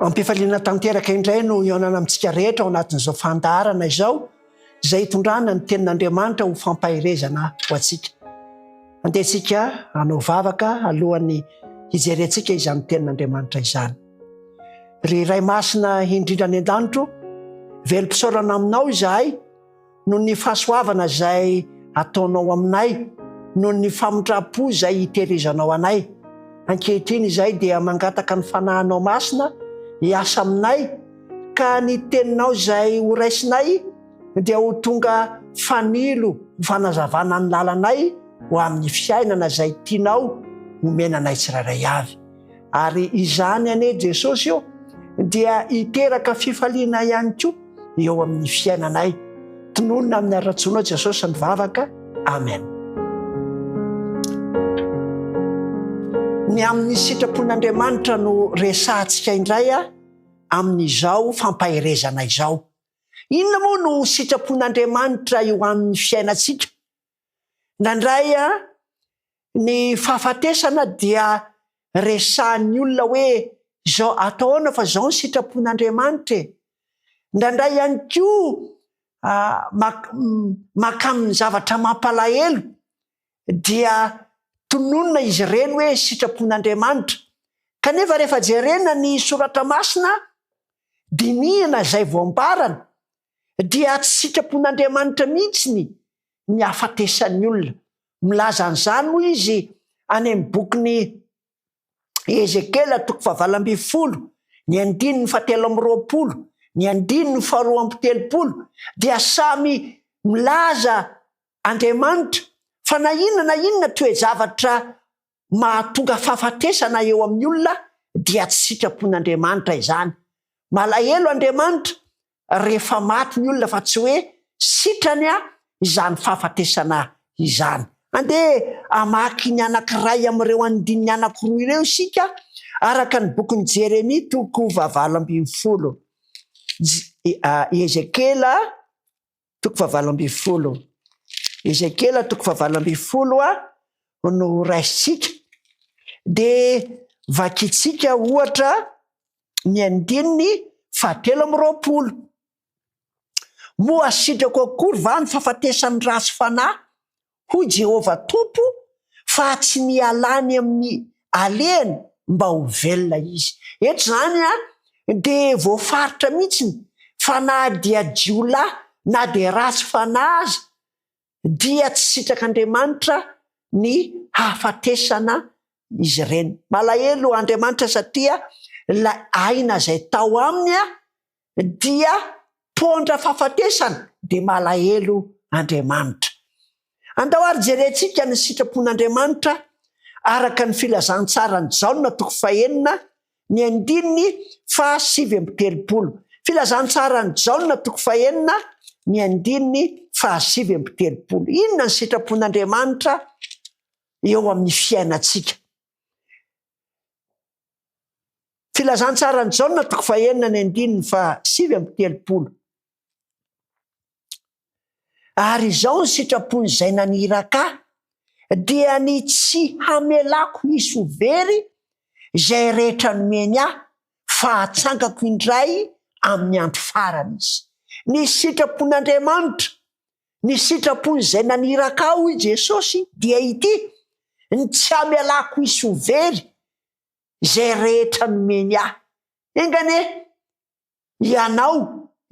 Am-pifaliana tanteraka indray no hihaonana amintsika rehetra ao anatin'izao fandaharana izao, izay hitondrana ny Tenin'Andriamanitra ho fampaherezana ho antsika. Andeha isika hanao vavaka alohan'ny hijerentsika izany Tenin'Andriamanitra izany. Ry Ray Masina indrindra any an-danitro, velom-pisaorana aminao izahay noho ny fahasoavana izay ataonao aminay, noho ny famindram-po izay itehirizanao anay. Ankehitriny izahay dia mangataka ny Fanahinao Masina hiasa aminay ka ny Teninao izay horaisinay dia ho tonga fanilo ho fanazavana ny lalanay ho amin'ny fiainana izay tianao homena anay tsirairay avy. Ary izany anie Jesosy ô dia hiteraka fifaliana ihany koa eo amin'ny fiainanay. Tononina amin'ny aratsoanao Jesosy ny vavaka. Amen. Ny amin'ny sitrapon'Andriamanitra no resahantsika indray amin'izao fampaherezana izao. Inona moa no sitrapon'Andriamanitra eo amin'ny fiainantsika? Indraindray ny fahafatesana dia resahan'ny olona hoe izao atao ahoana fa izao ny sitrapon'Andriamanitra e. Indraindray ihany koa mankamin'ny zavatra mampalahelo dia tononina izy ireny hoe sitrapon'Andriamanitra. Kanefa rehefa jerena ny soratra masina, dinihina izay voambarany, dia tsy sitrapon'Andriamanitra mihitsy ny ny hahafatesan'ny olona. Milaza an'izany moa izy any amin'ny bokin'i Ezekiela toko fahavalo ambin'ny folo, ny andininy fahatelo amby roapolo, ny andininy faharoa amby telopolo, dia samy milaza Andriamanitra fa na inona na inona toe-javatra mahatonga fahafatesana eo amin'ny olona dia tsy sitrapon'Andriamanitra izany. Malahelo Andriamanitra rehefa maty ny olona fa tsy hoe sitrany izany fahafatesana izany. Andeha hamaky ny anankiray amin'ireo andininy anankiroa ireo isika araka ny bokin'i Jeremia toko fahavalo ambin'ny folo. Ezekiela toko fahavalo ambin'ny folo. Ezekiela toko fahavalo ambin'ny folo no raisintsika. Dia vakintsika ohatra ny andininy fahatelo amby roapolo. Moa sitrako akory va ny fahafatesan'ny ratsy fanahy, hoy Jehovah Tompo, fa tsy ny hialany amin'ny alehany mba ho velona izy. Eto izany dia voafaritra mihitsy fa na dia jiolahy na dia ratsy fanahy aza dia tsy sitrak'Andriamanitra ny hahafatesana izy ireny. Malahelo Andriamanitra satria ilay aina izay tao aminy dia pondra fahafatesana dia malahelo Andriamanitra. Andao ary jerentsika ny sitrapon'Andriamanitra araka ny filazantsaran'i Jaona toko fahenina ny andininy faha-39. Filazantsaran'i Jaona toko fahenina ny andininy faha-39. Inona ny sitrapon'Andriamanitra eo amin'ny fiainantsika? Filazantsaran'i Jaona toko fahenina ny andininy faha-39. Ary izao ny sitrapon'izay naniraka ahy, dia ny tsy hamelako hisy ho very izay rehetra nomeny ahy, fa hatsangako indray amin'ny andro farany izy. Ny sitrapon'Andriamanitra, ny sitrapon'izay naniraka ahy, hoy Jesosy, dia ity, ny tsy hamelako hisy ho very izay rehetra nomeny ahy. Enga anie ianao,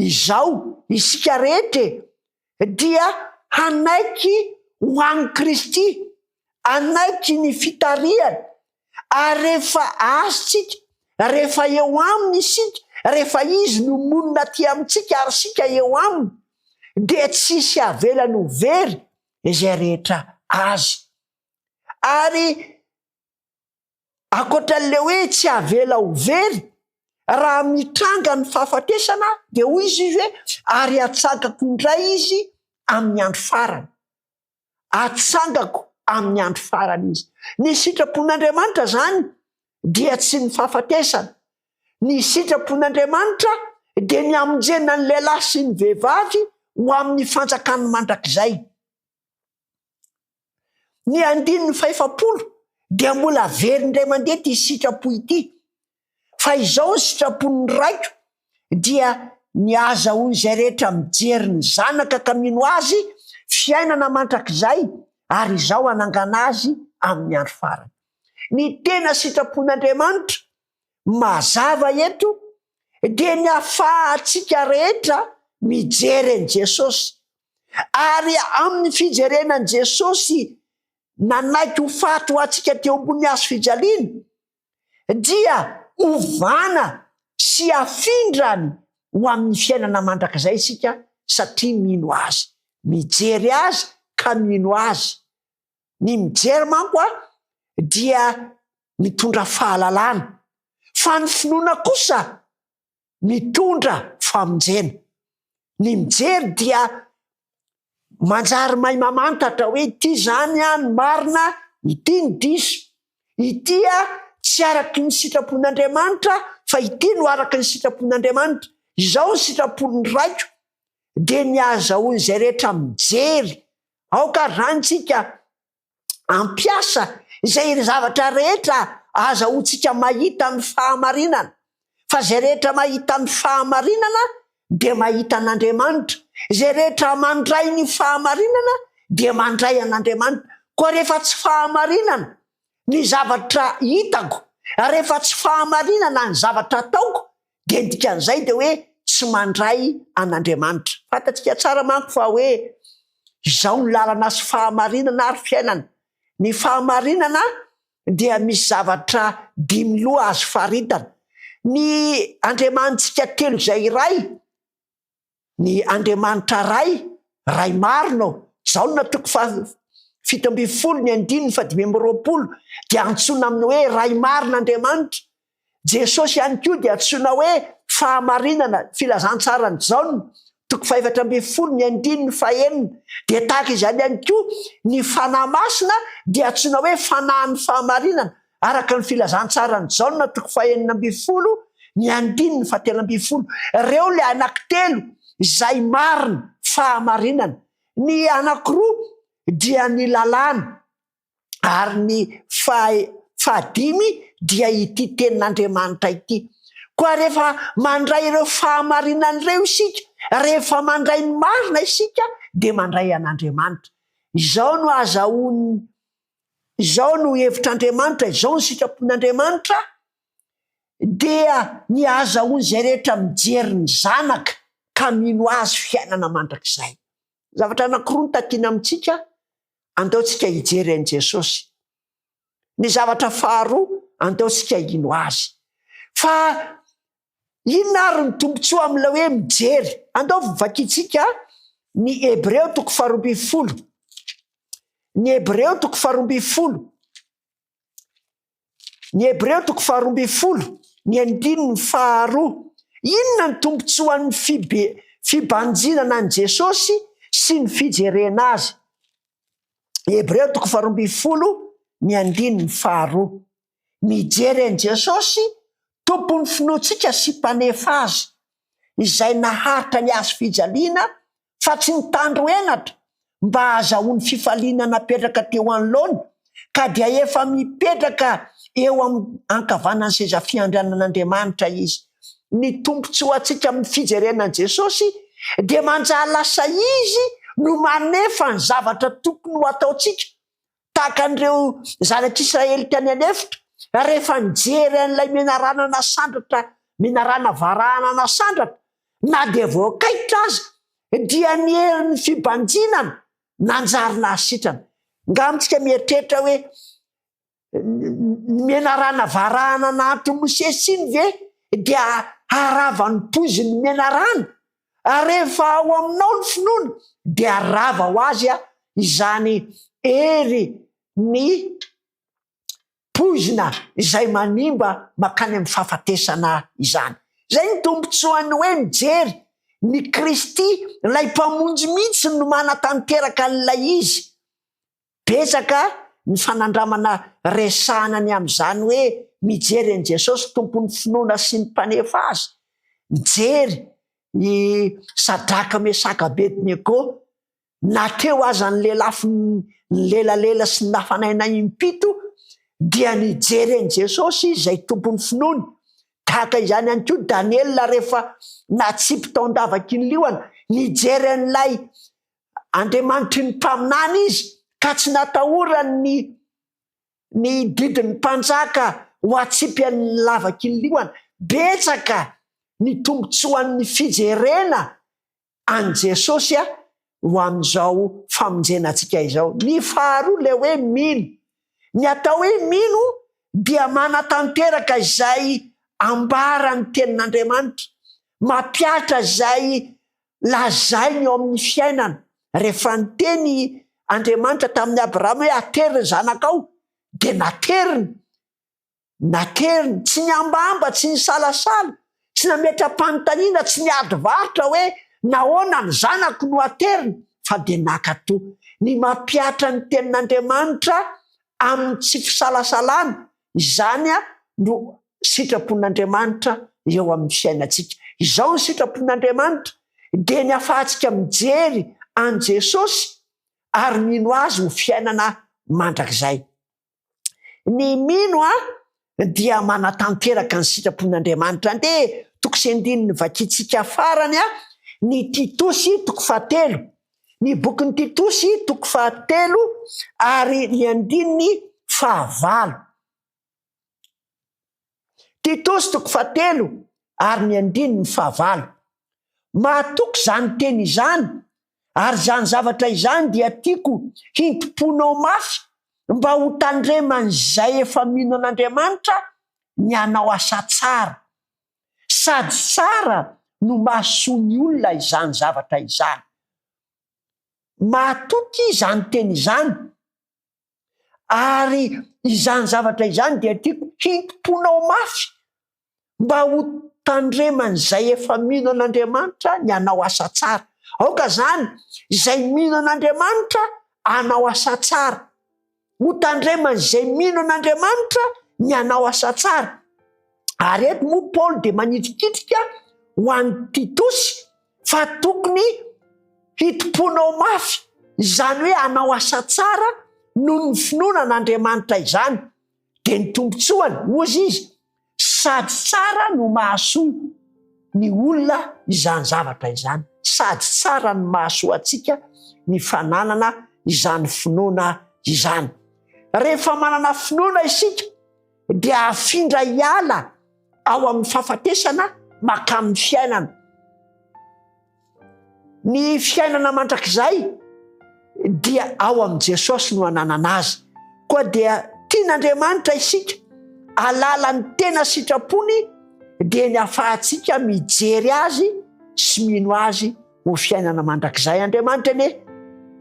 izaho, isika rehetra e, dia hanaiky ho an'i Kristy, hanaiky ny fitarihany, ary rehefa Azy tsika, rehefa eo Aminy isika, rehefa Izy no monina aty amintsika ary isika eo Aminy, dia tsy hisy havelany ho very izay rehetra Azy. Ary Ankoatra an'ilay hoe tsy avela ho very, raha mitranga ny fahafatesana dia hoy izy hoe ary hatsangako indray izy amin'ny andro farany. Atsangako amin'ny andro farany izy. Ny sitrapon'Andriamanitra izany dia tsy ny fahafatesana. Ny sitrapon'Andriamanitra dia ny hamonjena ny lehilahy sy ny vehivavy ho amin'ny fanjakany mandrakizay. Ny andininy fahefapolo dia mbola very indray mandeha ity sitrapo ity. Fa izao ny sitrapon'ny Raiko, dia ny ahazahoan'izay rehetra mijery ny Zanaka ka mino Azy fiainana mandrakizay, ary Izaho hanangana azy amin'ny andro farany. Ny tena sitrapon'Andriamanitra mazava eto dia ny ahafahantsika rehetra mijery an'i Jesosy. Ary amin'ny fijerena an'i Jesosy nanaiky ho faty ho antsika teo ambony hazo fijaliana, dia ovana sy afindrany ho amin'ny fiainana mandrakizay isika satria mino Azy. Mijery Azy ka mino Azy. Ny mijery manko a dia mitondra fahalalana, fa ny finoana kosa mitondra famonjena. Ny mijery dia manjary mahay mamantatra hoe ity izany a ny marina, ity ny diso, ity a tsy araky ny sitrapon'Andriamanitra fa ity no araky ny sitrapon'Andriamanitra, izao ny sitrapon'ny Raiko, dia ny ahazahoan'izay rehetra mijery. Aoka ary izany isika hampiasa izay zavatra rehetra ahazahoantsika mahita ny fahamarinana, fa izay rehetra mahita ny fahamarinana dia mahita an'Andriamanitra, izay rehetra mandray ny fahamarinana dia mandray an'Andriamanitra. Koa rehefa tsy fahamarinana ny zavatra hitako, rehefa tsy fahamarinana ny zavatra ataoko, dia ny dikan'izay dia hoe tsy mandray an'Andriamanitra. Fantatsika tsara manko fa hoe izao ny lalana sy fahamarinana ary fiainana. Ny fahamarinana dia misy zavatra dimy loha azo faritana. Ny Andriamanitsika telo izay iray Ny Andriamanitra Ray, Ray marina ô. Jaona toko faha 17 ny andininy faha 25 dia antsoina amin'ny hoe Ray marina Andriamanitra. Jesosy ihany koa dia antsoina hoe fahamarinana, filazantsaran'i Jaona toko faha 14 ny andininy faha enina. Dia tahaka izany ihany koa ny Fanahy Masina dia antsoina hoe Fanahin'ny fahamarinana, Araka ny Filazantsaran'i Jaona toko fahenina ambin'ny folo ny andininy fahatelo ambin'ny folo, ireo ilay anankitelo izay marina, fahamarinana. Ny anankiroa dia ny lalàna ary ny fahadimy dia ity tenin'Andriamanitra ity. Koa rehefa mandray ireo fahamarinana ireo isika, rehefa mandray ny marina isika dia mandray an'Andriamanitra. Izao no azahoan'ny Izao no hevitr'Andriamanitra, izao ny sitrapon'Andriamanitra, dia ny ahazahoan'izay rehetra mijery ny Zanaka ka mino Azy fiainana mandrakizay. Zavatra anankiroa no takiana amintsika, andao tsika hijery an'i Jesosy. Ny zavatra faharoa, andao tsika hino Azy. Fa Inona ary ny tombontsoa amin'ilay hoe mijery? Andao vakintsika ny Hebreo toko faharoa ambin'ny folo. Ny Hebreo toko faharoa ambin'ny folo. Ny Hebreo toko faharoa ambin'ny folo, ny andininy faharoa. Inona ny tombontsoan'ny fibe, fibanjinana an'i Jesosy sy ny fijerena azy? Hebreo toko faharoa ambin'ny folo, ny andininy faharoa. Mijery an'i Jesosy, Tompon'ny finoantsika sy Mpanefa azy, izay naharitra ny hazo fijaliana fa tsy nitandro henatra mba hahazahoany fifaliana napetraka teo anoloany, ka dia efa mipetraka eo amin'ny ankavanan'ny seza fiandrianan'Andriamanitra izy. Ny tombontsoantsika amin'ny fijerena an'i Jesosy dia manjary lasa Izy no manefa ny zavatra tokony ho ataontsika Tahaka an'ireo zanak'Israely tany an'efitra, rehefa nijery an'ilay menarana nasandratra, menarana varahana nasandratra, na dia voakaikitra aza, dia ny herin'ny fibanjinana nanjary nahasitrana. Nga amintsika mieritreritra hoe ny menarana varahana nahanton'i Mosesy iny ve dia harava ny poizin'ny menarana? Ary rehefa ao aminao ny finoana dia rava ho azy izany hery ny poizina izay manimba mankany amin'ny fahafatesana izany. Izay ny tombontsoan'ny hoe mijery ny Kristy, ilay Mpamonjy mihitsy no manatanteraka an'ilay izy. Betsaka ny fanandramana resahana ny amin'izany hoe mijery an'i Jesosy Tompon'ny finoana sy ny Mpanefa azy. Mijery i Sadraka, Mesaka, Abednego, na teo aza ny lelafo nilelalela sy nafanaina impito, dia nijery an'i Jesosy izy izay Tompon'ny finoany. Tahaka izany ihany koa Daniela rehefa natsipy tao an-davaky ny liona, nijery an'ilay Andriamanitry ny mpaminany izy ka tsy natahorany ny ny didin'ny mpanjaka ho atsipy an'ny lavaky ny liona. Betsaka ny tombontsoan'ny fijerena an'i Jesosy ho amin'izao famonjena antsika izao. Ny faharoa ilay hoe mino. Ny atao hoe mino dia manatanteraka izay ambaran'ny tenin'Andriamanitra, mampihatra izay lazainy eo amin'ny fiainana. Rehefa niteny Andriamanitra tamin'i Abrahama hoe atery ny zanakao, dia nateriny. Nateriny, tsy nihambahamba, tsy nisalasala, tsy nametra-panontaniana, tsy niady varotra hoe nahoana ny zanako no aterina, fa dia nankatò. Ny mampihatra ny tenin'Andriamanitra amin'ny tsy fisalasalana, izany no sitrapon'Andriamanitra eo amin'ny fiainantsika. Izao ny sitrapon'Andriamanitra, dia ny ahafahantsika mijery an'i Jesosy ary mino Azy ho fiainana mandrakizay. Ny mino a dia manatanteraka ny sitrapon'Andriamanitra. Andeha toko sy andininy vakintsika farany a, ny Titosy toko fahatelo. Ny bokin'ny Titosy toko fahatelo ary ny andininy fahavalo. Titosy toko fahatelo ary ny andininy fahavalo. Mahatoky izany teny izany, ary izany zavatra izany dia tiako hintom-ponao mafy mba ho tandreman'izay efa mino an'Andriamanitra ny hanao asa tsara. Sady tsara no mahasoa ny olona izany zavatra izany. Mahatoky izany teny izany. Ary izany zavatra izany dia tiako hintom-ponao mafy mba ho tandreman'izay efa mino an'Andriamanitra ny hanao asa tsara. Aoka izany izay mino an'Andriamanitra hanao asa tsara. Ho tandreman'izay mino an'Andriamanitra ny hanao asa tsara. Ary eto moa Paoly dia manitrikitrika ho an'i Titosy fa tokony hitompoanao mafy, izany hoe hanao asa tsara noho ny finoana an'Andriamanitra izany, dia ny tombontsoany, hozy izy, sady tsara no mahasoa ny olona izany zavatra izany, sady tsara no mahasoa antsika ny fananana izany finoana izany. Rehefa manana finoana isika, dia hafindra hiala ao amin'ny fahafatesana mankamin'ny fiainana. Ny fiainana mandrakizay dia ao amin'i Jesosy no ananana azy. Koa dia tian'Andriamanitra isika alalan'ny tena sitrapony dia ny afahantsika mijery azy sy mino azy ho fiainana mandrakizay Andriamanitra anie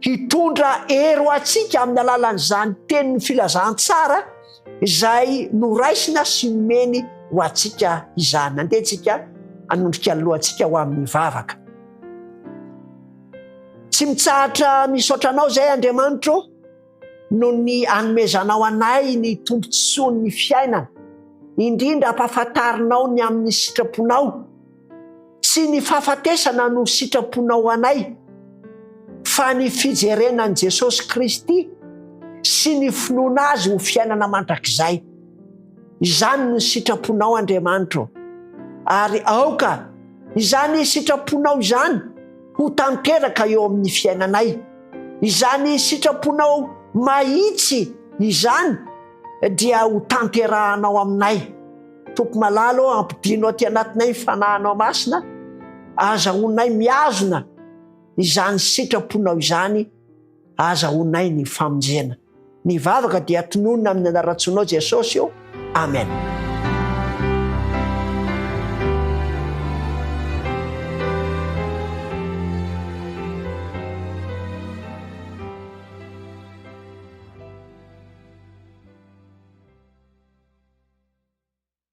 hitondra hery ho antsika amin'ny alalan'izany tenin'ny filazantsara izay noraisina sy nomeny ho antsika izany. Andeha tsika hanondrika ny lohantsika ho amin'ny vavaka. Tsy mitsahatra misaotra anao izay Andriamanitro noho ny anomezanao anay ny tombontsoan'ny fiainana, indrindra ampahafantarinao ny amin'ny sitraponao. Tsy ny fahafatesana no sitraponao ho anay, fa ny fijerena an'i Jesosy Kristy sy ny finoana Azy ho fiainana mandrakizay. Izany no sitraponao, Andriamanitro, ary aoka izany sitraponao izany ho tanteraka eo amin'ny fiainanay. Izany sitraponao mahitsy izany dia ho tanterahanao aminay. Tompo malala ô, ampidino aty anatinay ny Fanahinao Masina, azahoanay mihazona izany sitraponao izany, azahoanay ny famonjena. Ny vavaka dia tononina amin'ny anaran-tsoanao Jesosy ô. Amen.